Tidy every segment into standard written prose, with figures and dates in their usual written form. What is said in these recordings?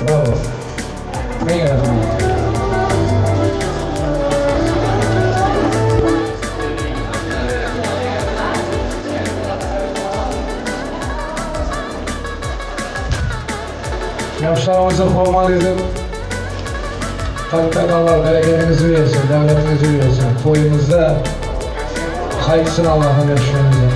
Bravo. Ýaşlarymyzy hormat edip, Takdan Allah bereketinizi bersin, döwletinizi bersin. Toýumyzda haýtsyn Allahym ýaşlarymyza.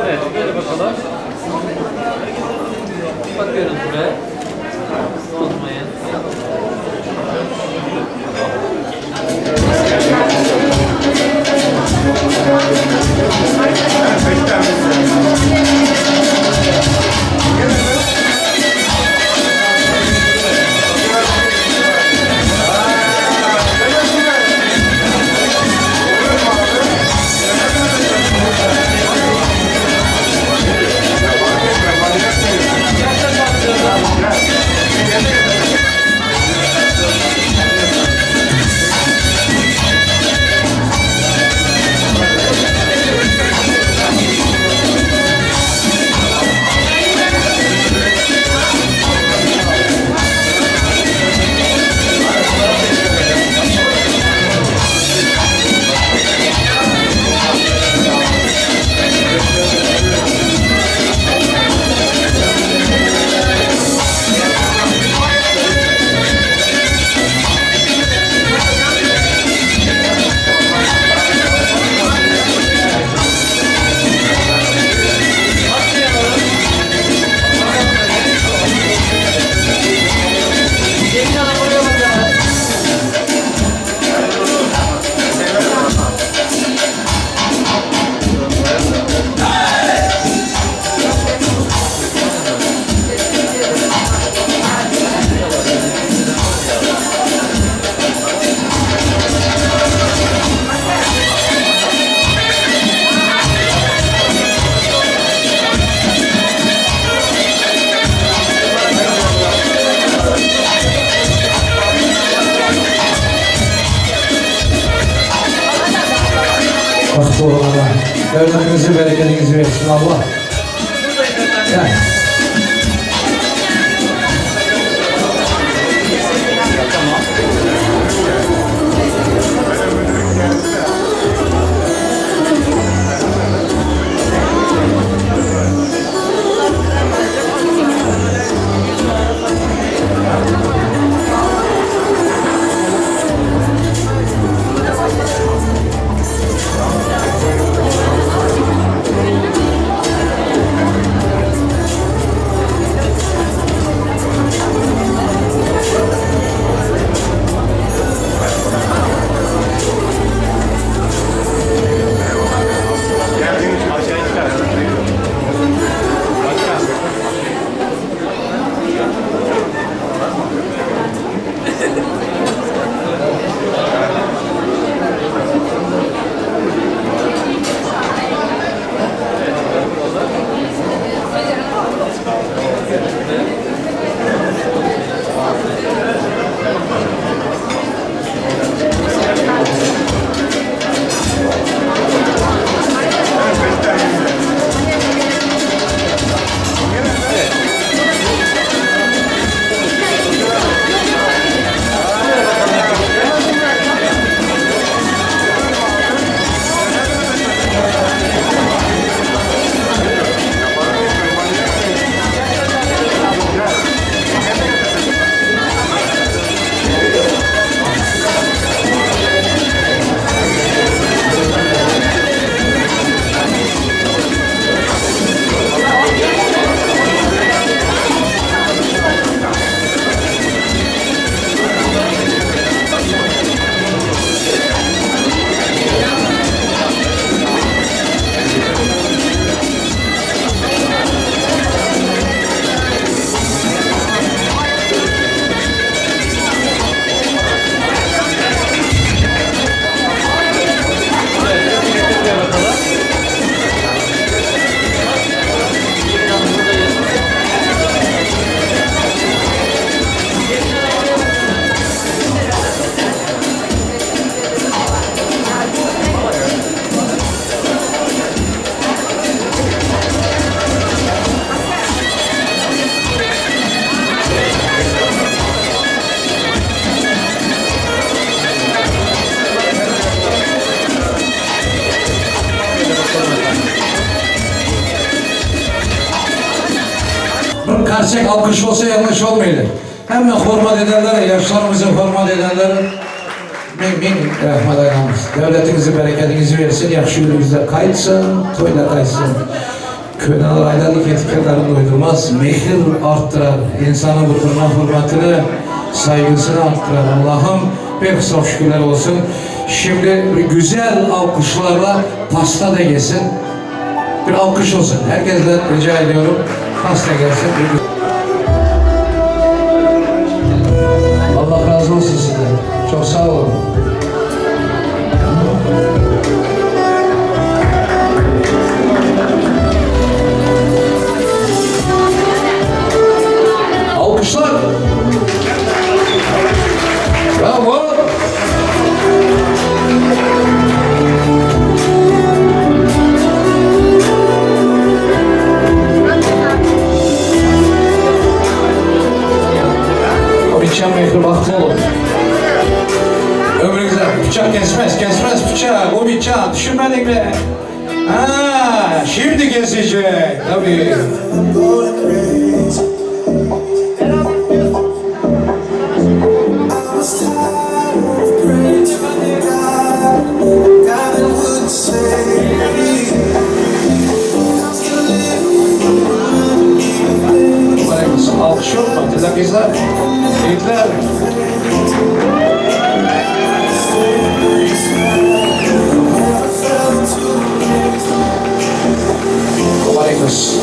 Evet, böyle bakalım. Bakıyoruz buraya. Unutmayın. Gelin hanım buraya bakalım. Bagtly boluň Allah. Döwletinizi berekediňizi bersin Allah. Gel. Qarsek alkyş bolsa ýalňyş bolmaýdy. Hemme hormat edenlere, ýaşlarymyzy hormat edenlere Miň miň rahmat aýdamyz. Döwletiňizi berekediňizi bersin, ýagşy günüňizde gaýtsyn, toýda gaýtsyn. Köneler aýdar eken garyn doýdurmaz, mehir artdyrar, ynsanyň bir-birine hormatyny, saýgysyny artdyrar. Allahym bek sag şükürler bolsun. Şimdi bir güzel alkyşlarla pasta da gelsin. Bir alkış olsun. Herkesten rica ediyorum. Pasta gelsin. Bir Allah razı olsun sizden. Çok sağ olun. Alkışlar. Bravo. Umitcan mehri bahtlı olun. Ömrünüze bıçak kesmez, kesmez bıçak. Umitcan düşünmedin mi? Ha, şimdi kesecek. Tabii. Alkış yok mu? Tezakizler, yiğitler. Mübarek olsun.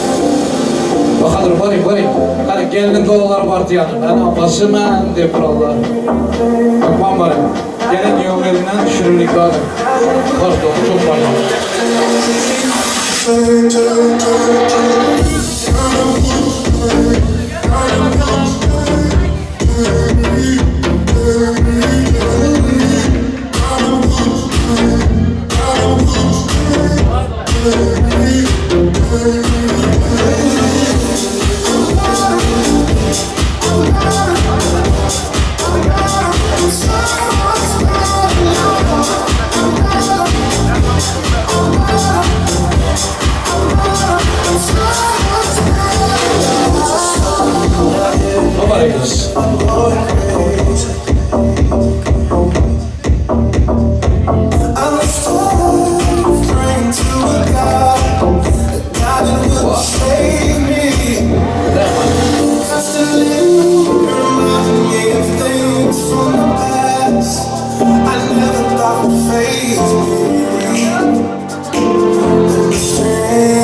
Bakalım varayım varayım. Hani gelin dolar vardı yanım. Ben abbası ben de kurallar. Bakmam varım. Gelin yollarından düşürürlük vardı. Pardon çok pardon. Mübarek olsun.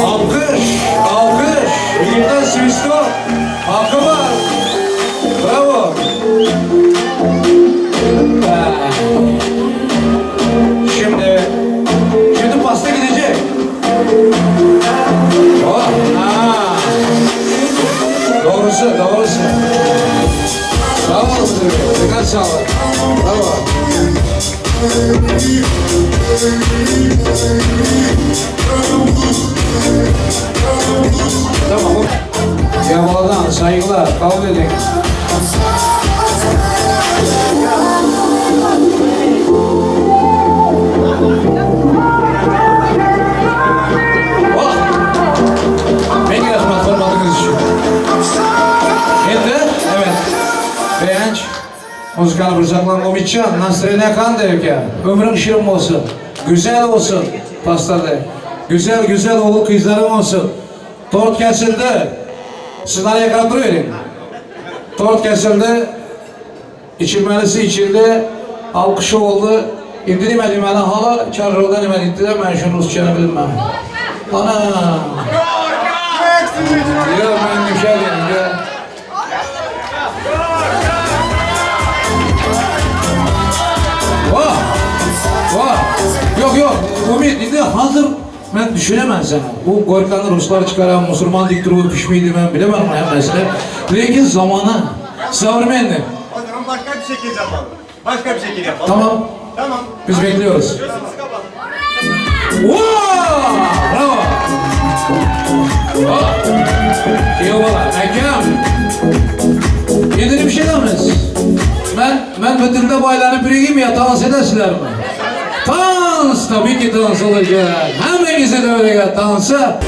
Alkış, alkış. Yiğitler Svisto. Hakkı var. Bravo. Şimdi, şimdi pasta gidecek. Oh, ha. Doğrusu, doğrusu. Sağ ol müdür bey. Dikkat sağ olun. Bravo. Tamam. Yavaladan saygılar kabul edin. Oh! Peki rahmet formadınız için. Endi, evet. Beğenç. Muzikani bir zaklan Umitcan, настроение qanday aka? Ömrün şirin olsun, güzel olsun pastada. Güzel güzel oğul kızlarım olsun. Tort kesildi. Sizler yakalap duruverin. Tort kesildi. İçilmelisi içildi. Alkışı oldu. İndi demədi mənə hala karrolda demedi indiler mən şunu rusçanı bilmem. Ana! Yok ben düşerim ya. Vah! Vah! Yok yok, Ümit indi hazır ben düşünemem sana. Bu Gorkan'ı Ruslar çıkaran Musulman diktatörü pişmiydi ben bilemem hemmesini. Lekin zamanı, современный. O zaman başka bir şekilde yapalım. Başka bir şekilde yapalım. Tamam, Tamam. biz bekliyoruz. Gözümüzü kapatalım. Wow! Bravo! Oh! Eyvallah, akam. Endi bir şey deymiz. Men men bitirde baylarını birigim ya dans edesizlermi? Dans tabii ki dans olacak. Hemmenize de öyle dansa.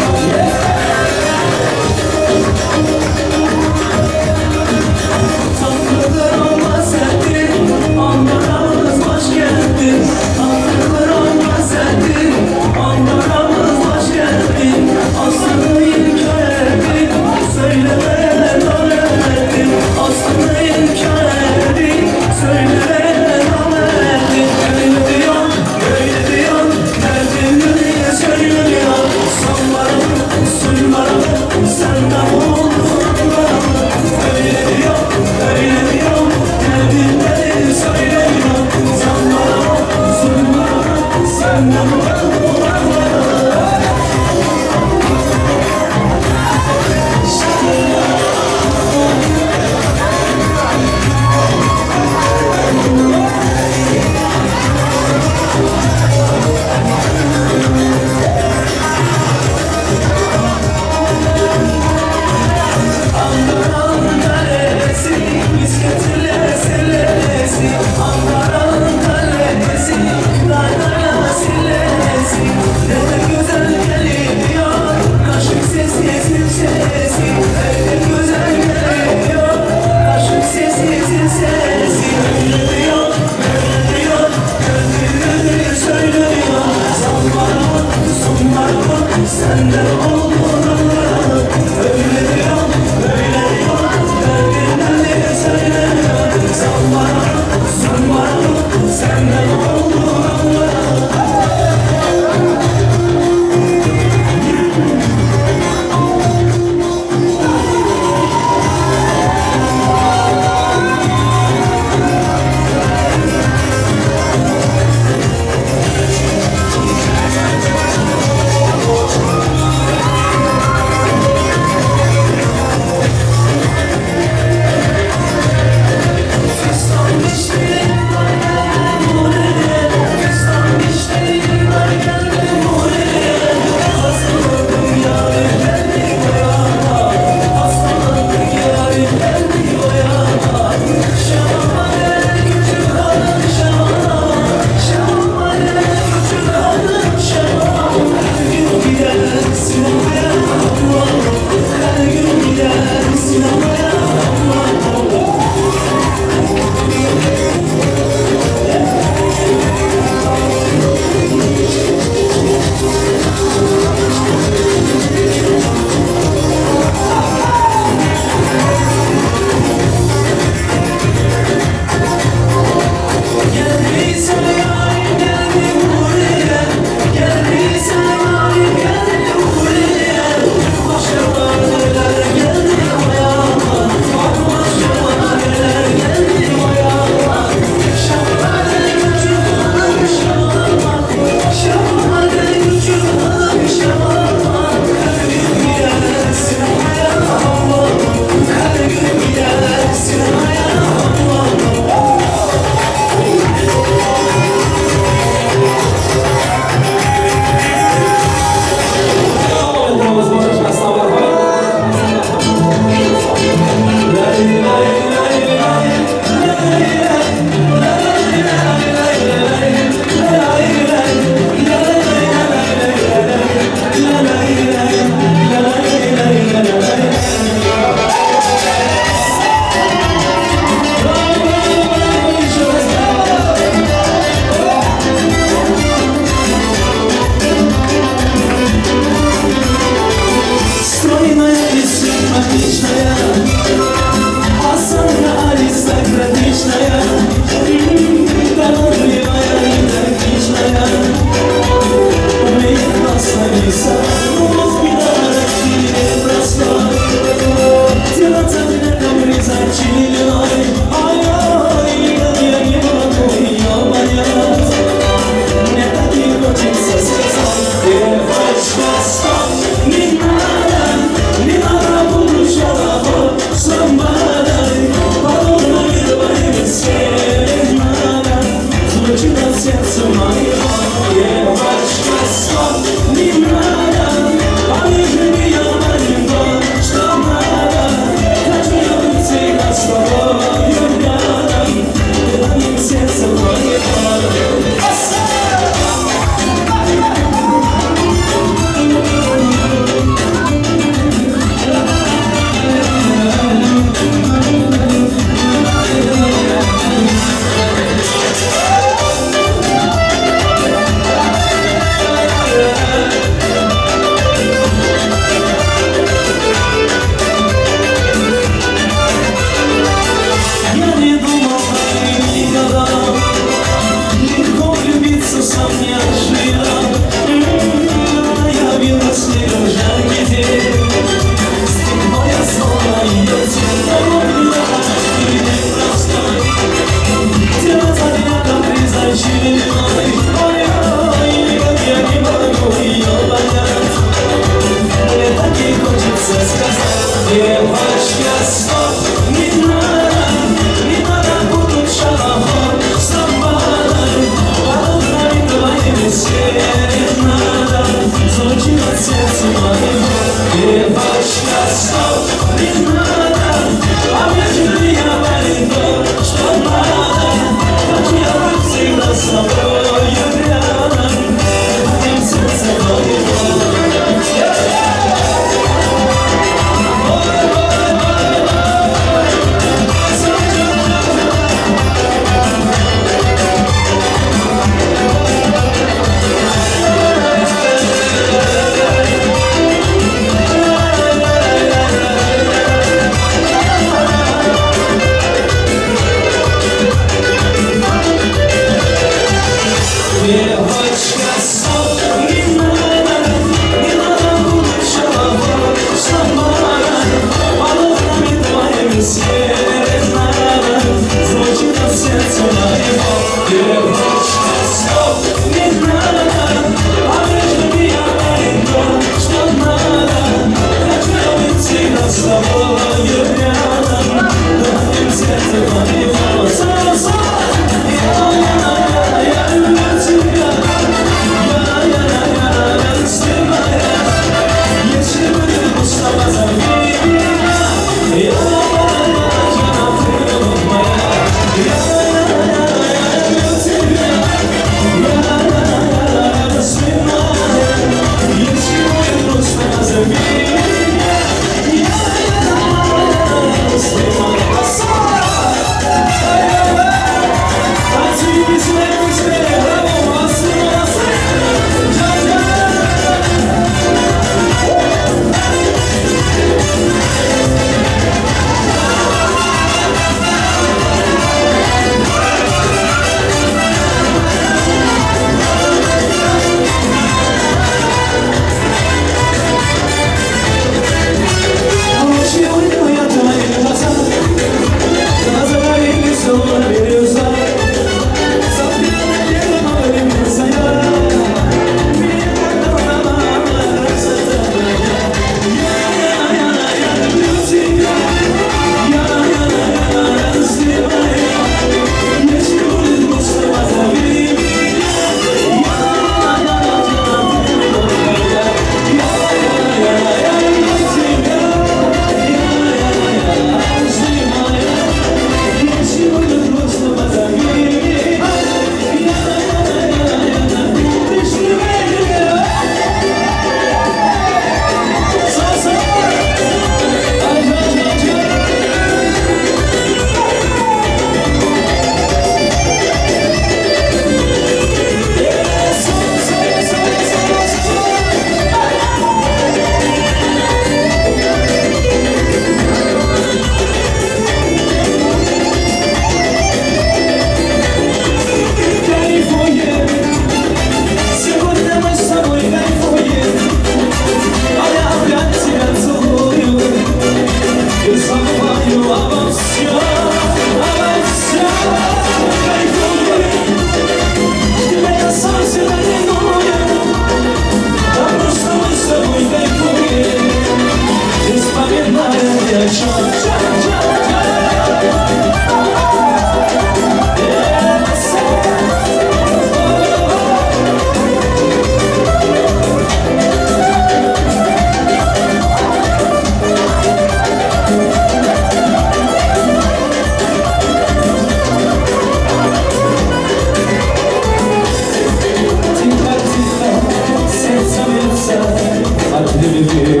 тебе.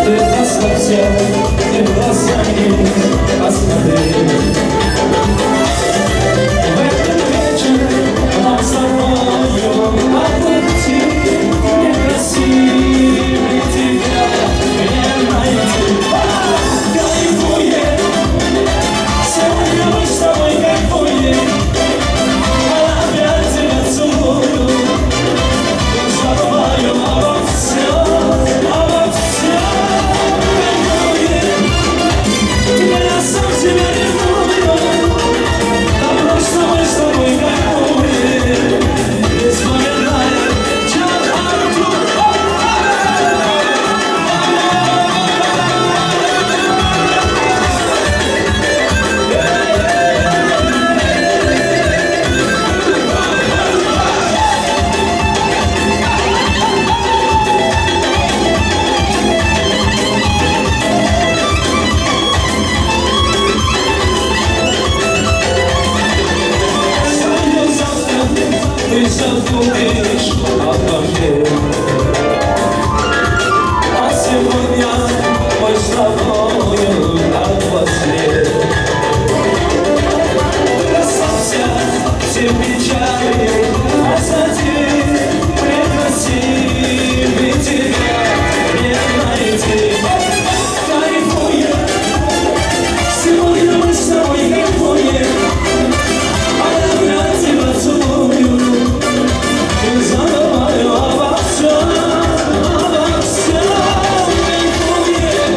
Ты расслабься, ты в глаза мне посмотри. В этот вечер нам с тобою на пути мне красивее тебя не найти. Кайфуем, сегодня мы с тобой кайфуем, а опять тебя целую. Забываю обо всем, обо всем, кайфуем. Теперь я сам себя ревную, да просто мы с тобой кайфуем. Не вспоминая, чем Артур. Знаю, завтра ты забудешь обо мне. А сегодня мы с тобою как во сне. Расслабься, все печали позади. Прекрасивее тебя не найти. Кайфуем, сегодня мы с тобой кайфуем. А я опять тебя целую и забываю обо всем, обо всем. Кайфуем.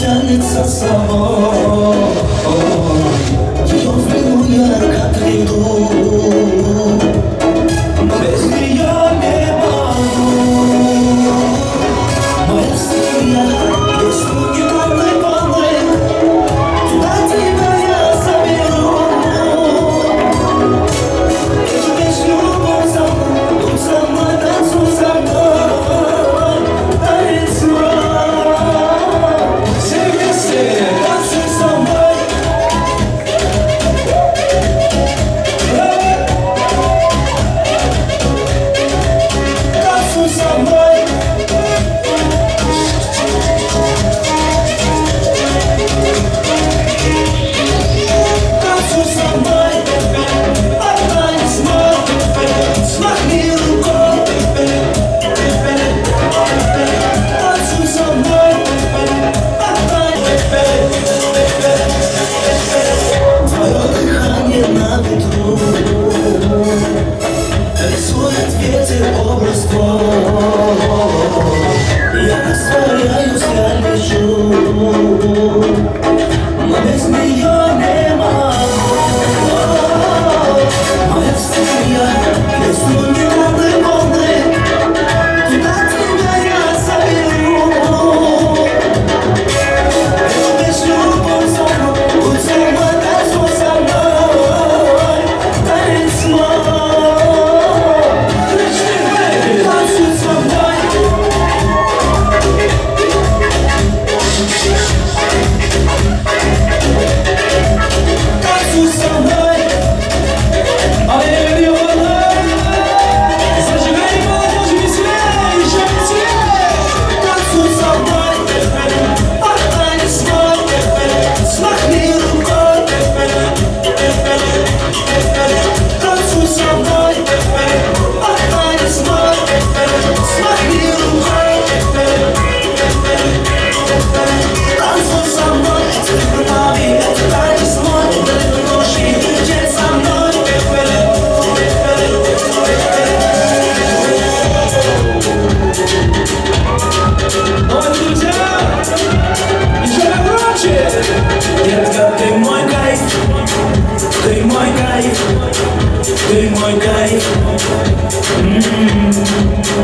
Тянется само. Ее в плену ярко приду, Но без нее не могу. Моя стихия, без стуки горной волны, Туда тебя я заберу. Эту песню будь со мной, будь со мной, танцуй со мной, танец мой. Все вместе танцуй со мной. Танцуй со мной. Танцуй со мной, танец мой, смахни рукой. Танцуй со мной, Твое дыхание на ветру Рисует ветер образ твой. Я растворяюсь, я лечу, Но без нее не могу. Моя стихия, без струни волны, волны, Туда тебя я заберу. Эту песню будь со мной, будь со мной, танцуй со мной, танец мой. Танцуй со мной. Танцуй со мной. Зажигай молодежь веселее, еще веселее! Танцуй со мной, танец мой, смахни рукой. Танцуй со мной, танец мой, смахни рукой. Танцуй со мной, это нами, это танец мой, это ночи, иди со мной. Давайте, друзья! Еще погромче! Детка, ты мой кайф, ты мой кайф, ты мой кайф. М-м-м.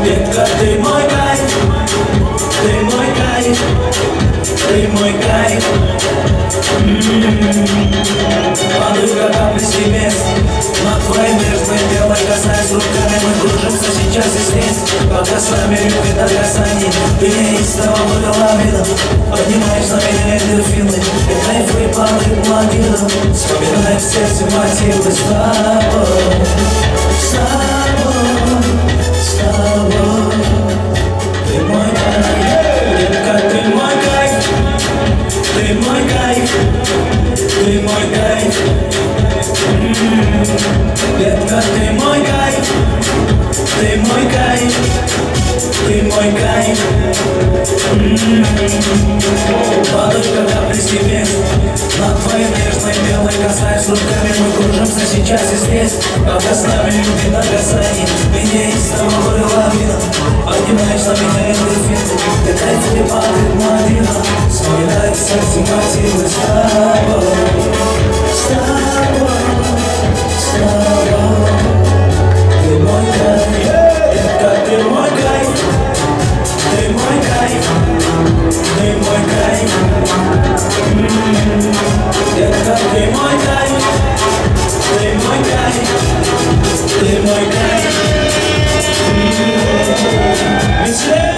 Детка, ты мой кайф, ты мой кайф, ты мой кайф. Падаю, как капли с небес. На твоей нежной белой касаясь руками. Мы кружимся сейчас и здесь. Пока с нами любви до касаний. Ты неистово вывела видом. Поднимаешь на меня эндорфины. И кайфы падают лавином. Вспоминай в сердце мотивы. С тобой, с тобой, с тобой. Ты мой кайф, детка, ты мой кайф. Ты мой кайф, ты мой кайф. М-м-м. Детка, ты мой кайф, ты мой кайф, ты мой кайф. М-м-м. Падают, как капли с небес. На твоей нежной белой касаясь руками. Мы кружимся сейчас и здесь. Пока с нами любви до касаний. Ты неистово лавина. Поднимаешь на меня эндорфины. Ты кайф не падает лавина. Вспоминай в сердце мотивы. С тобой, с тобой, с тобой. Ты мой кайф, детка, ты мой кайф. Ты мой кайф, ты мой кайф. М-м-м. Детка, ты мой кайф, ты мой кайф, ты мой кайф. М-м-м. Веселее!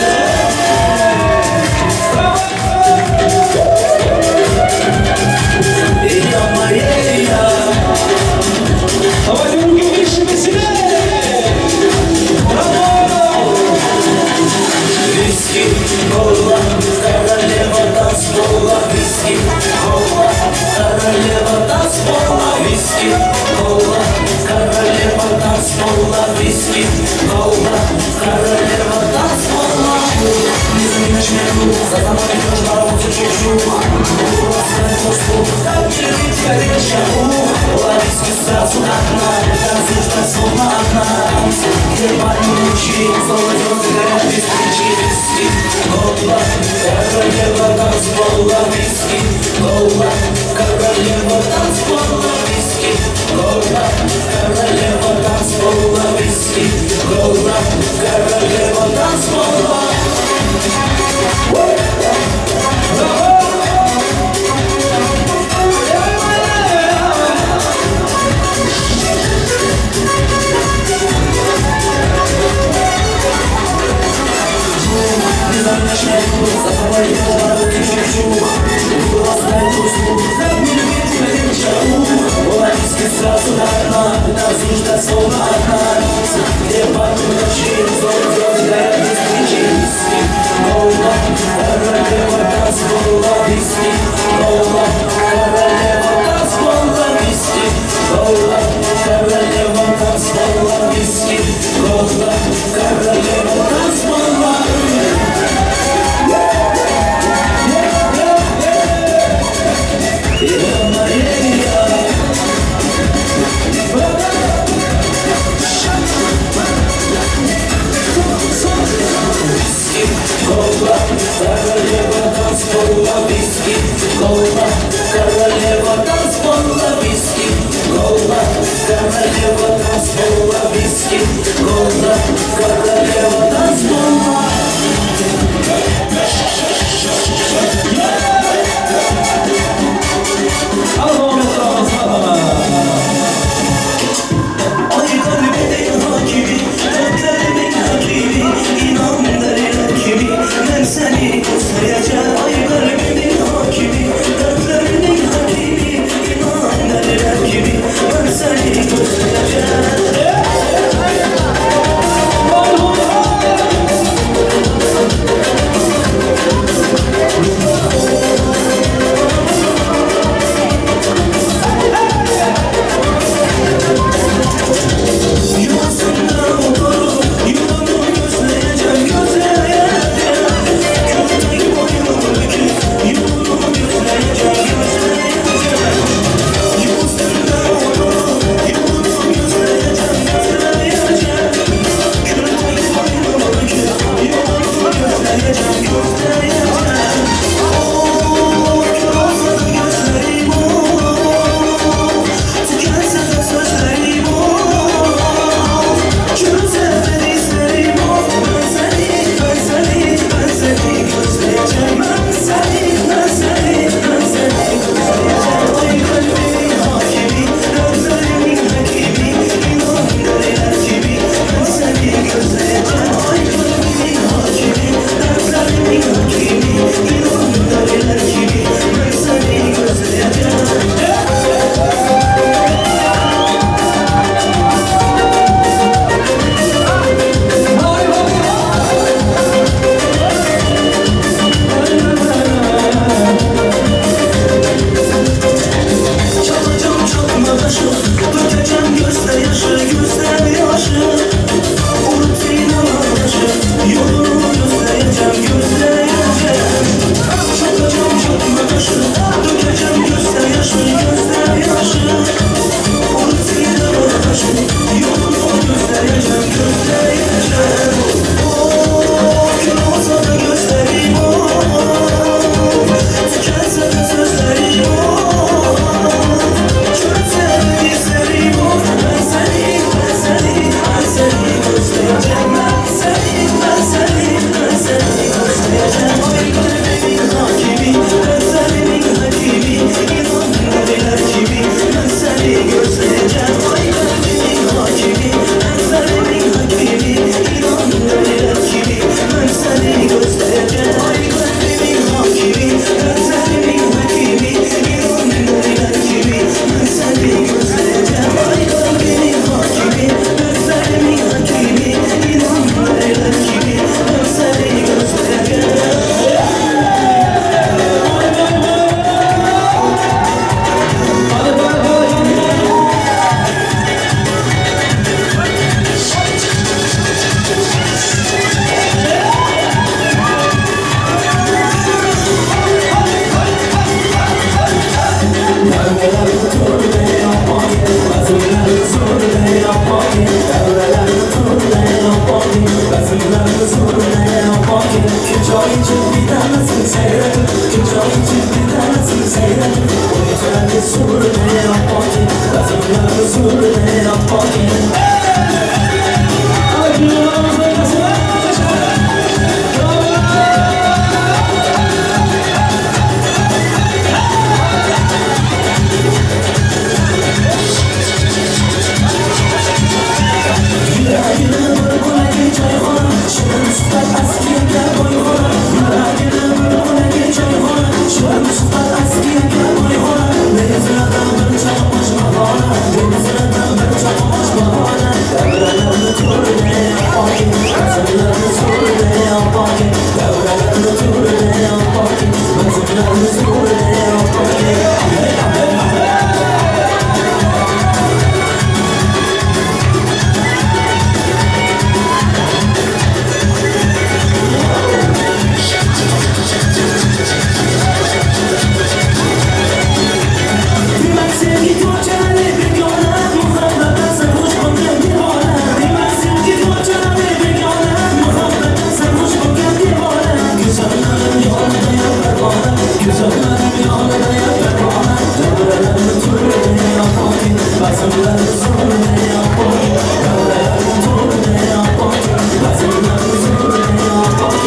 И я моя. Давайте руки выше, веселее! Браво! Виски, кола, королева танцпола. Виски, кола, королева танцпола. Виски, кола, королева танцпола. Виски, кола, королева танцпола. Не заминешь меня, за тобой идешь на работе чуть-чуть. Как не любить тебя, Ловиски сразу на дна, танцуешь так словно одна. Где парни лучи, золото горят без причин. Виски, кола, королева танцпола. Gola, королева танцпола, виски Гола, королева танцпола, виски Гола, королева танцпола. Ay kalbimin hakimi, dertlerimin hakimi İnan derler kimi, ben seni seveceğim. Ay kalbimin hakimi. törüne appak gelin. Yuragini bir xonagi choyxona, Shirin suhbat askiga boyxona. Yuragini bir xonagi choyxona, Shirin suhbat askiga boyxona. Derazadan bir chaqmoq bahona, Derazadan bir chaqmoq bahona. Davralarni to'rida oppoq, Bazmlarni so'rida oppoq. Davralarni to'rida oppoq, Bazmlarni so'rida oppoq. Demak sevgi ko'chalari begona, Muhabbatdan sarxush bo'lgan devona. Demak sevgi ko'chalari begona, Muhabbatdan sarxush bo'lgan devona. Go'zallarim yonida yo parvona, Go'zallarim yonida yo parvona. Davralarni to'rida oppoq, Bazmlarni zo'rida oppoq. Davralarni to'rida oppoq, Bazmlarni zo'rida oppoq.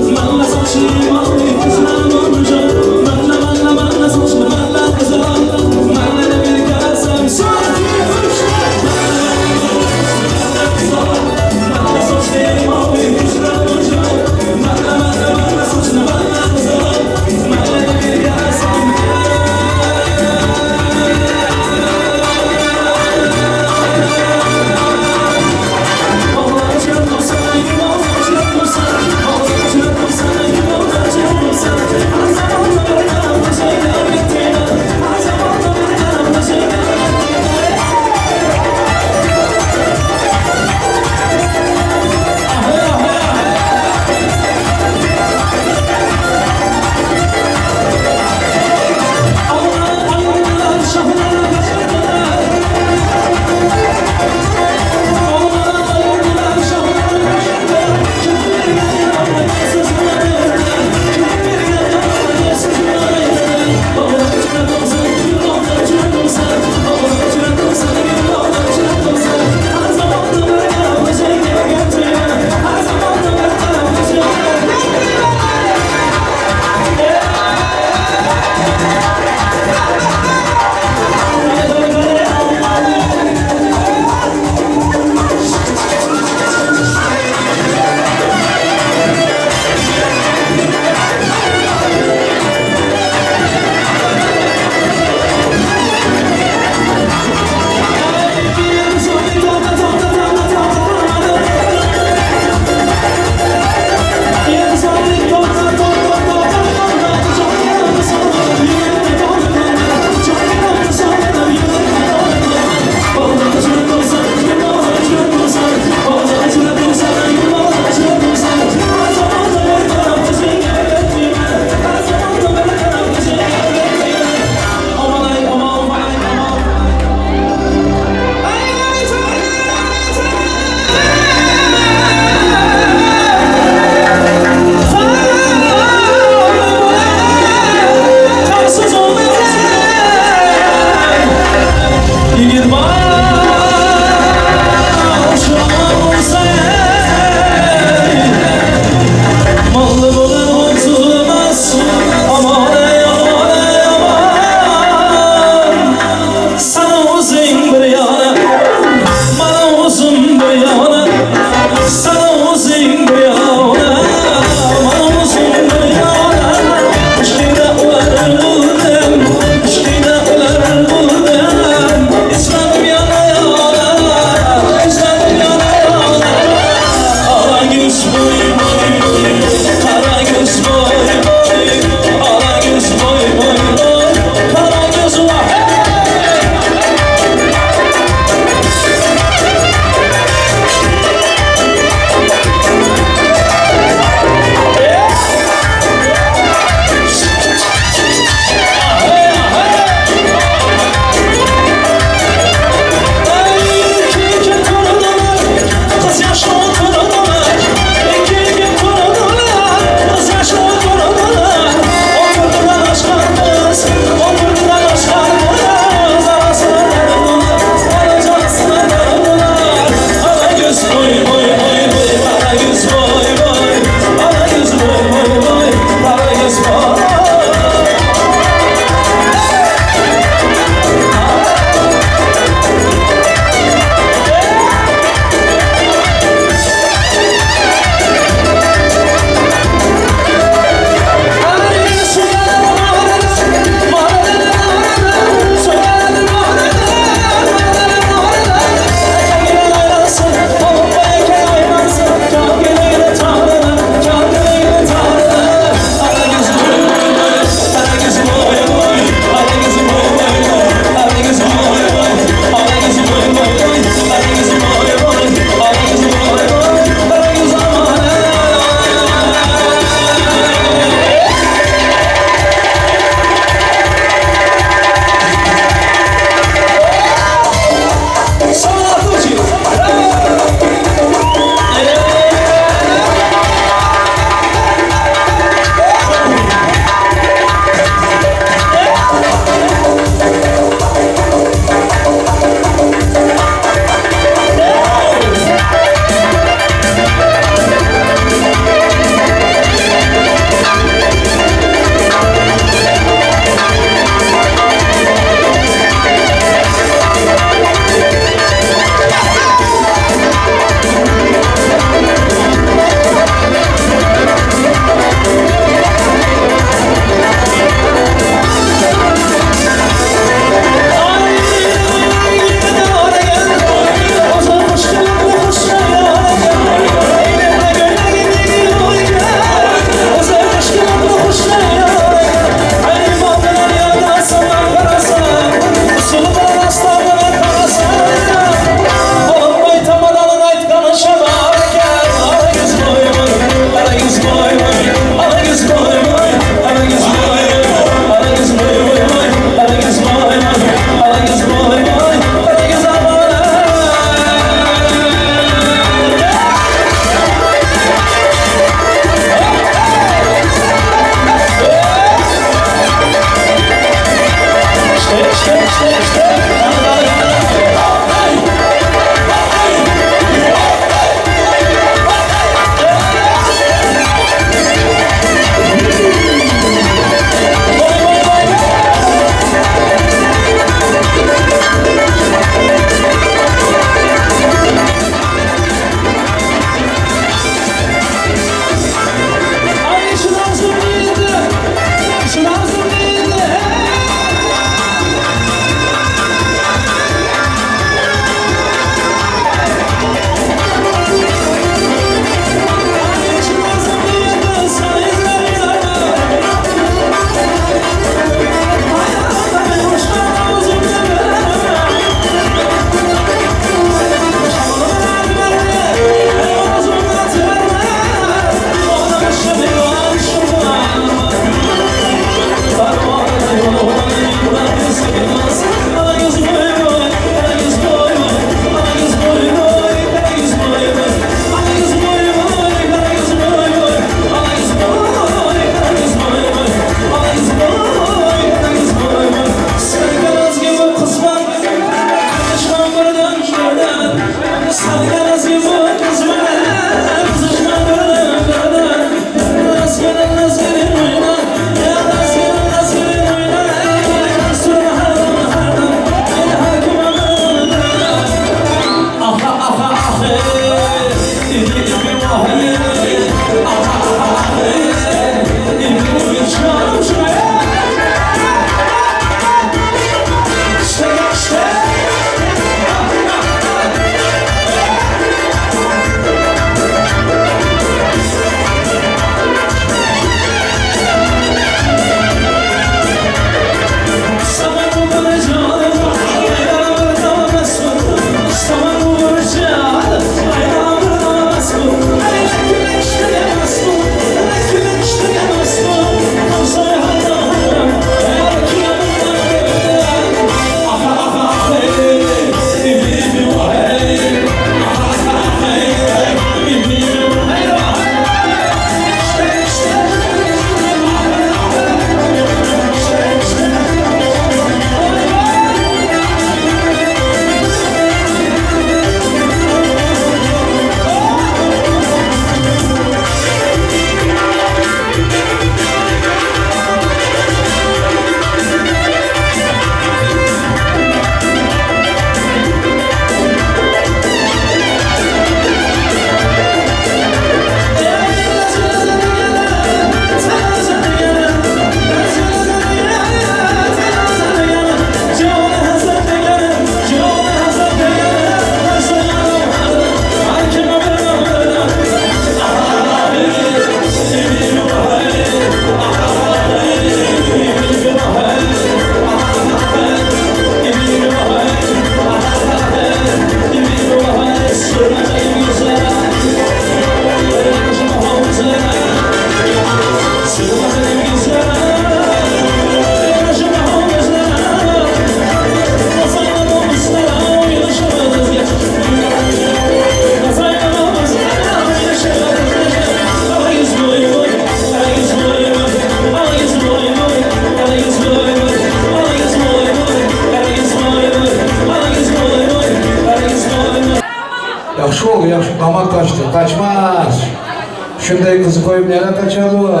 Şunday gyzy koyup nereye kaçardı o?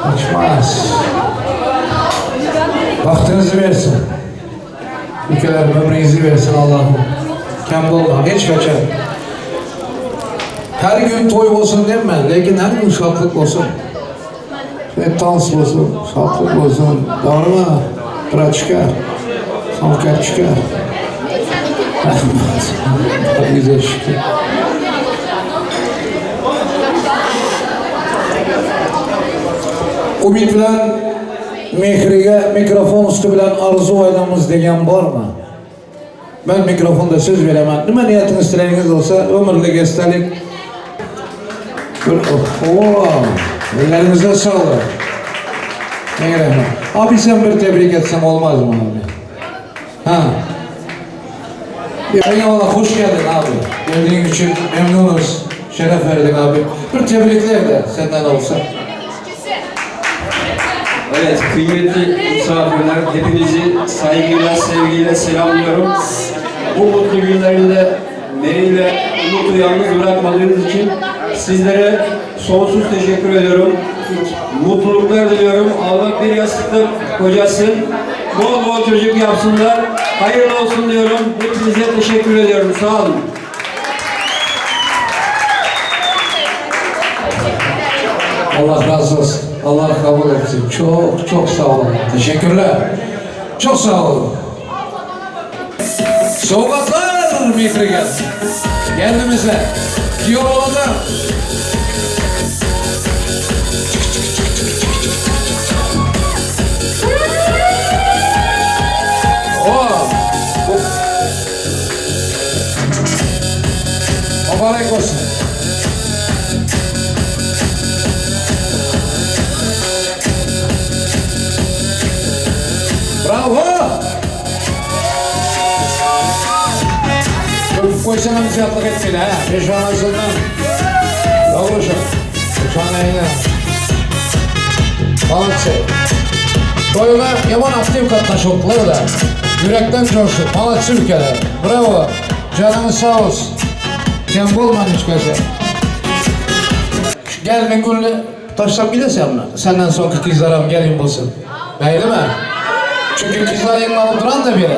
Kaçmaz. Bahtınızı versin. Ülkeler ömrünüzü versin Allah'ım. Kem olma, hiç kaçar. Her gün toy olsun deme, lakin her gün şatlık olsun. Ve dans olsun, şatlık olsun. Doğru mu? Praçka, salkaçka. Rahmat. Güzel şükür. Umid bilan Mehriga mikrofon usti bilan orzu oynamiz degan bormi? Ben mikrofonda söz veremem. Nima niyatingiz tilagingiz olsa ömürlik esdalik. Bir, oh, ellerinize sağlık. Ne rahmet. Abi sen bir tebrik etsem olmaz mı abi? Ha. Eyvallah hoş geldin abi. Geldiğin için memnunuz. Şeref verdin abi. Bir tebrikler de senden olsa. Evet, kıymetli misafirler, hepinizi saygıyla, sevgiyle selamlıyorum. Bu mutlu günlerinde Meri ile Umut'u yalnız bırakmadığınız için sizlere sonsuz teşekkür ediyorum. Mutluluklar diliyorum. Allah bir yastıkta kocasın. Bol bol çocuk yapsınlar. Hayırlı olsun diyorum. Hepinize teşekkür ediyorum. Sağ olun. Allah razı olsun. Allah kabul etsin. Çok çok sağ olun. Teşekkürler. Çok sağ olun. Sovgatlar Mihri gel. Kendimize. Diyor olanlar. Oo. Bu- Mübarek olsun. Bravo! Öpüp koysana bizi yapmak etmeyin ha. Peşanasından. Yavrucuğum. Peşanayla. Malatya. Toyuna yaman aktif katlaşıldılar da. Yürekten coştu. Malatya ülkeler. Bravo. Canınız sağ olsun. Kem olmamış kaşe. Gel Mengül'le taşlam gidersen mi? Senden sonraki kızlarım gelin bulsun. Değil mi? Çünkü kızlar yanına duran da biri.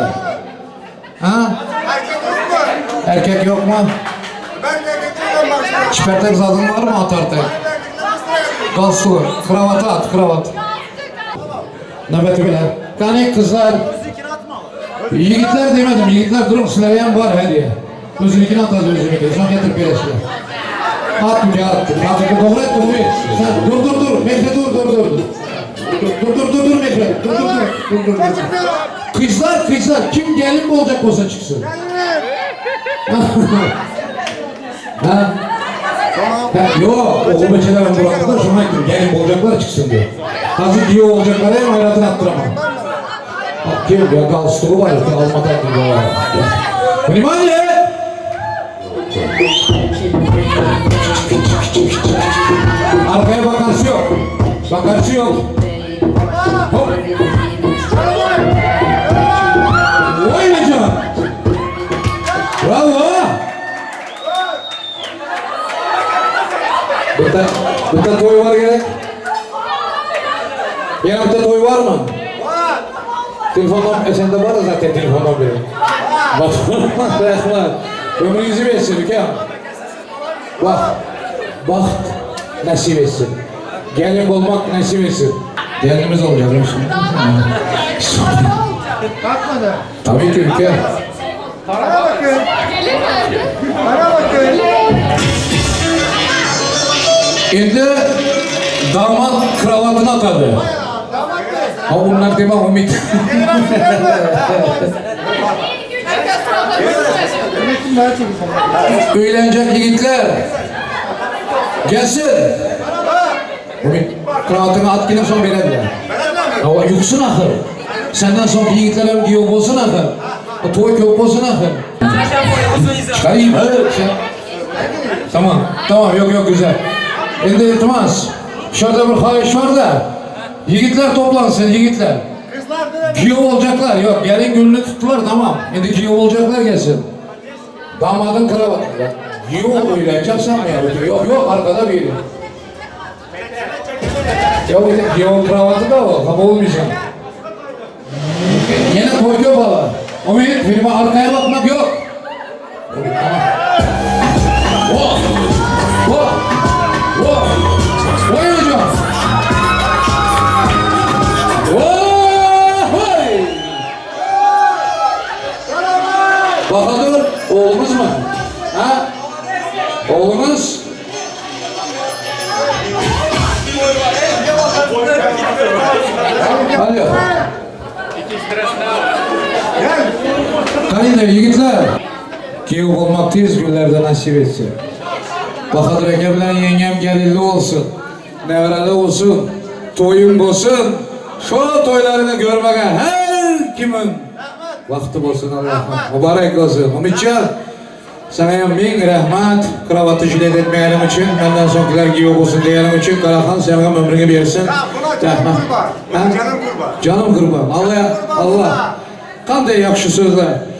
Ha? Erkek yok mu? Erkek yok mu? Ben de erkeklerden başlıyorum. Çipertek zadın var mı atartek? Galsur, kravatı at, kravat. Nöbeti bile. Kani kızlar, yiğitler demedim, yiğitler durun, Slavyan var hediye. Özünükini at az özünükini, son getir birisi. At bir at, at doğru et, doğru et. Sen dur dur dur, Mehmet dur dur dur. Dur dur dur dur Mehmet, dur dur dur. Dur dur dur. Kızlar kızlar, kim gelin mi olacak olsa çıksın. ha? Ha, yok, o beçeler bıraktılar, şuna gittim. Gelin olacaklar çıksın diye. Hazır diye olacaklar hem hayatını attıramam. Bak kim ya galstuğu var, ya almadan gibi var. Внимание! Arkaya bakarsı yok. Bakarsı yok. Hop. Vay be can. Bravo. Burada, burada toy var gerek. Yanımda toy var mı? Var. Telefondan, e sende var zaten telefondan biri. Bak, rahmet. Ömrünüzü versin ülkem. Bak, baht nasip etsin. Gelin olmak nasip etsin. Gelinimiz olacak biliyor musun? Kalkmadı. Tabii ki ülke. Bana bakın. Bana bakın. Şimdi damat kravatını atadı. Ha bunlar deme Ümit. Öğlenecek yiğitler. Gelsin. Ümit kravatını at gelin son verelim. Ama yoksun ahır. Senden sonra yiğitler hem giyiyor olsun ahır. O toy köp olsun ahır. Çıkarayım. Evet. Sen- Tamam, tamam yok yok güzel. Şimdi iltimas. Şurada bir hayiş var da. Yiğitler toplansın yiğitler. Kızlar da Giyo olacaklar yok. Gelin gülünü tuttular tamam. Şimdi giyo olacaklar gelsin. Damadın kravatı. Yok öýlenjeksen mi? Yok yok arkada biri. Yok giyon kravatı da o. Kaba olmayacak. Yine toy yok valla. Ümit filme arkaya bakmak yok. Tamam. Oh! Oh! Oh! Oy hocam! Oh! Oy! Bahadır oğlumuz mu? Ha? Oğlumuz? Alo. Kayınlar yigitler. Giyev olmak tez günlerde nasip etsin. Bahadır aka bilan yengem gelinli olsun. Nevreli olsun. Toyun bolsun. Şu toylarını görmegen her kimin vakti bolsun Allah'ım. Mübarek olsun. Ümitcan sana ham ming rahmat. Kravatı jilet etmeyelim için, benden sonkiler giyiyor olsun diyelim için. Karahan sana ham ömrünü bersin. Ya buna canım Rahmat. kurban. Ha? Canım kurban. Canım kurban. Allah Allah. Qanday yaxshi so'zlar.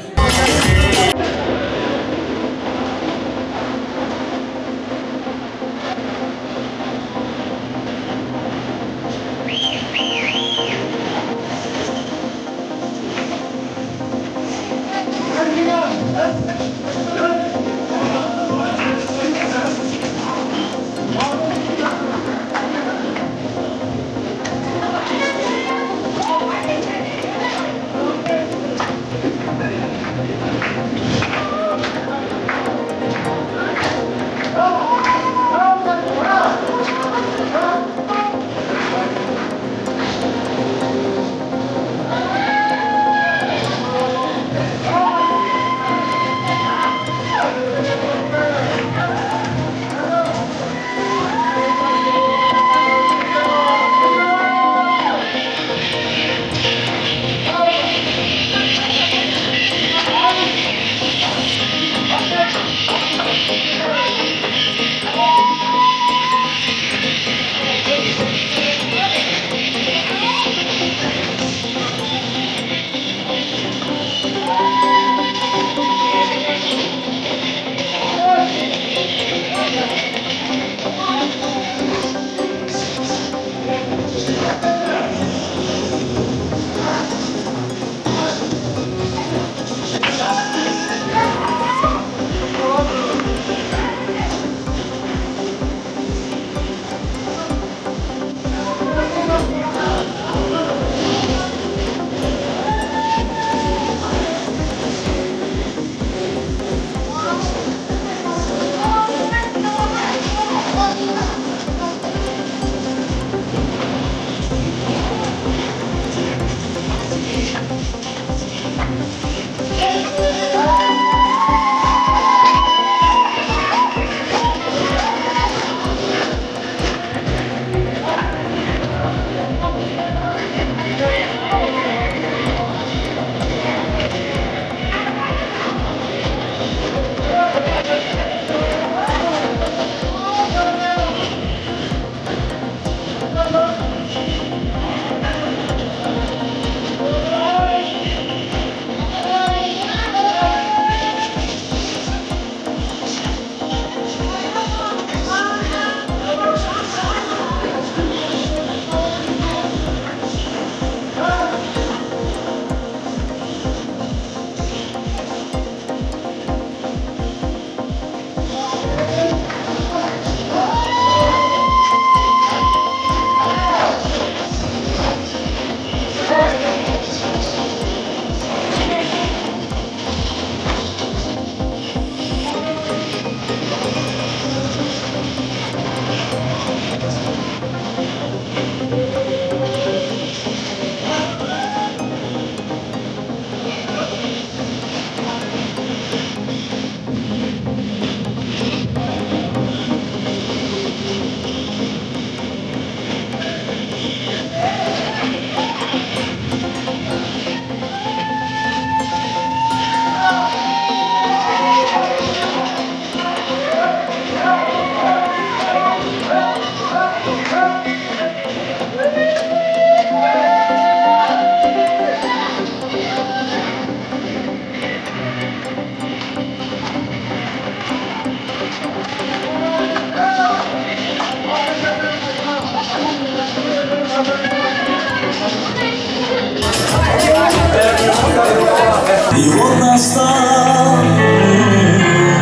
И вот настал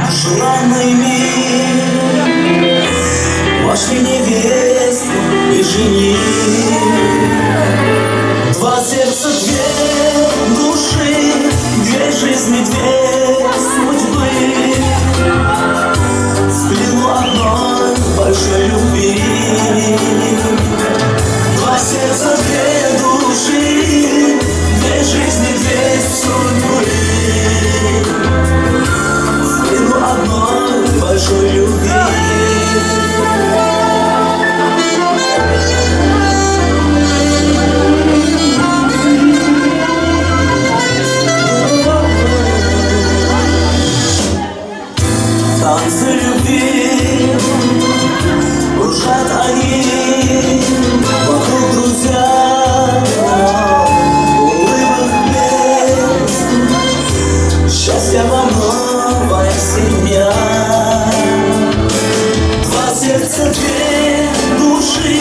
желанный миг. Вошли невесту и жених. Два сердца, две души, две жизни, две судьбы. В плену одной большой любви. Два сердца, две души, две жизни, две судьбы. В плену одной большой любви. Танцы любви Кружат они вокруг друзья Улыбок блеск Счастья вам новая семья Два сердца, две души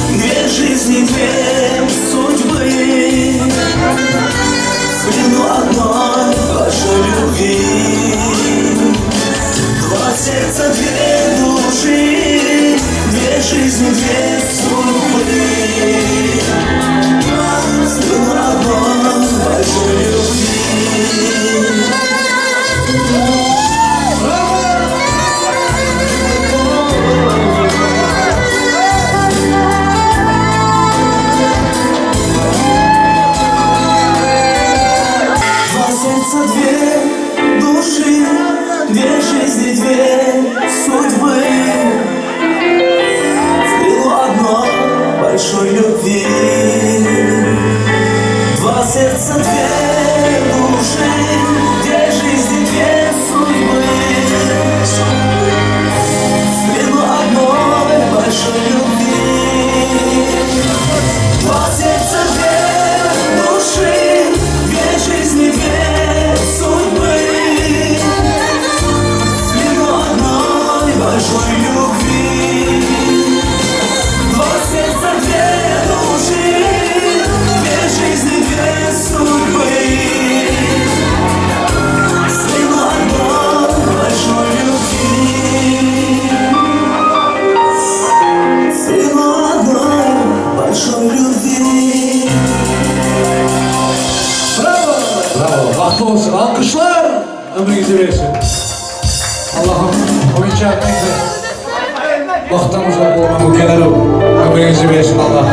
Две жизни, две судьбы В плену одной большой любви Два сердца, две души, две жизни, две судьбы. В плену одной большой любви. Два сердца, две души, две жизни, две судьбы. В плену одной большой любви. Два сердца, две души, две жизни, две судьбы. В плену одной большой любви. Два сердца, две души, две жизни, две судьбы. В плену одной большой любви. Два сердца, две души, две жизни, две судьбы. В плену одной большой любви. В плену одной большой любви. Bravo. Bahtlı olsun. Alkışlar ömrünüzü versin. Allah'ım oyuncak neyse. Baxtdan uzak olma ülkelerim. Ömrünüzü versin Allah'ım.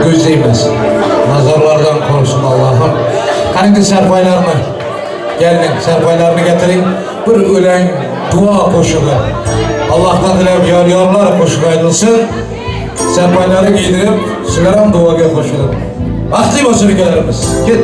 Göz değmesin. Nazarlardan korusun Allah'ım. Hani de serpaylarını gelin serpaylarını getirin. Bir ölen dua koşuğu. Allah'tan dilep yar yarlar koşuğu ayrılsın. Serpayları giydirip sizlere duaya koşulur. Bahtlı olsun ülkelerimiz. Git.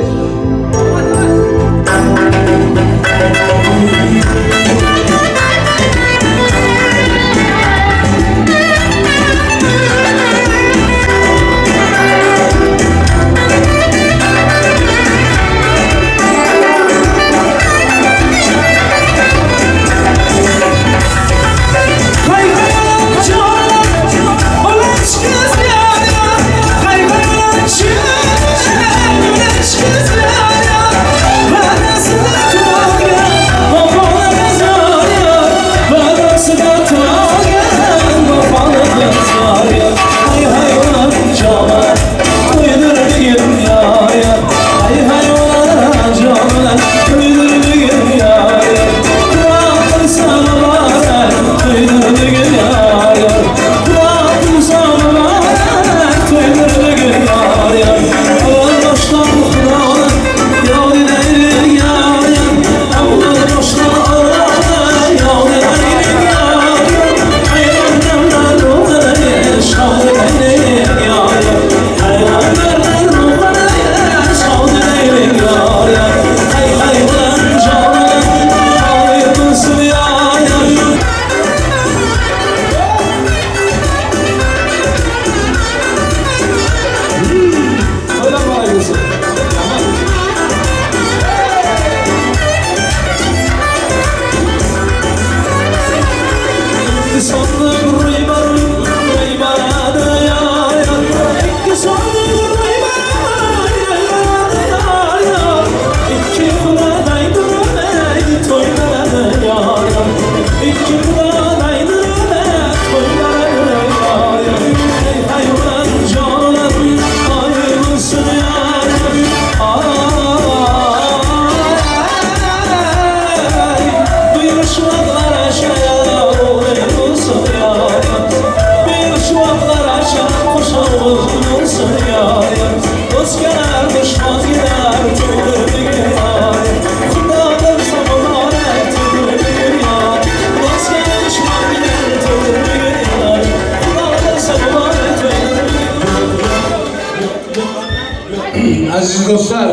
Aziz dostlar,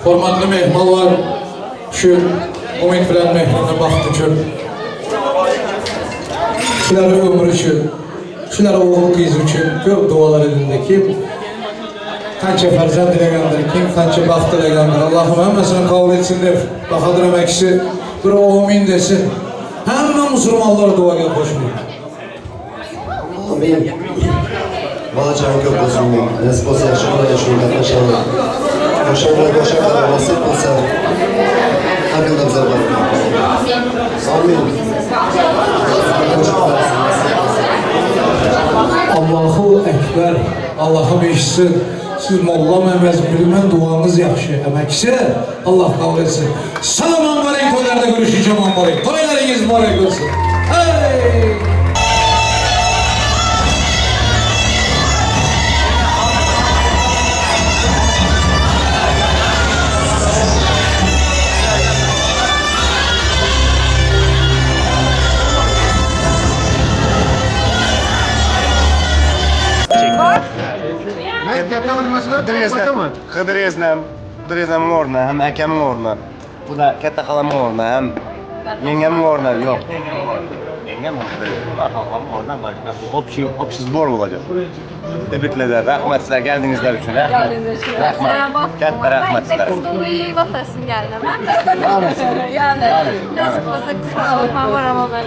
hormatly mehmanlar, şu umyt bilen mehrine baht üçin, şular ömür üçin, şular oğul kız üçin köp dualar edildi. Kim qancha farzand dilagandir, kim qancha baxt dilagandir. Allahım hemmesini kabul etsin deb Bahadır emekçisi bir amin desin. Hemme musulmanlar duaya koşmuyor. Amin. Balacan köp bolsun. Nesip bolsa şükür yaşayın gatnaşalım. Goşa goşa kadar nasip bolsa. Hakkında bize bak. Amin. Allahu Ekber, Allah'ım eşitsin. Siz molla Mehmet bilmem duanız yaxşı. Emekçisi Allah kabul etsin. Selamun aleyküm toylarda görüşeceğim ambarek. Toylarınız mübarek olsun. Hey! Hıdreznem, Hıdreznem'in orna, hem Ekemin orna. Bu da katta halamın orna, hem yengemin orna. Yok. Yengem halamın orna başka. Общий, общий сбор olacak. Tebrikler, rahmet sizler geldiğinizler için. Rahmet. Rahmet. Katta rahmet sizler. Batasın geldi. Yani. Nasıl olsa kusura bakma var ama ben.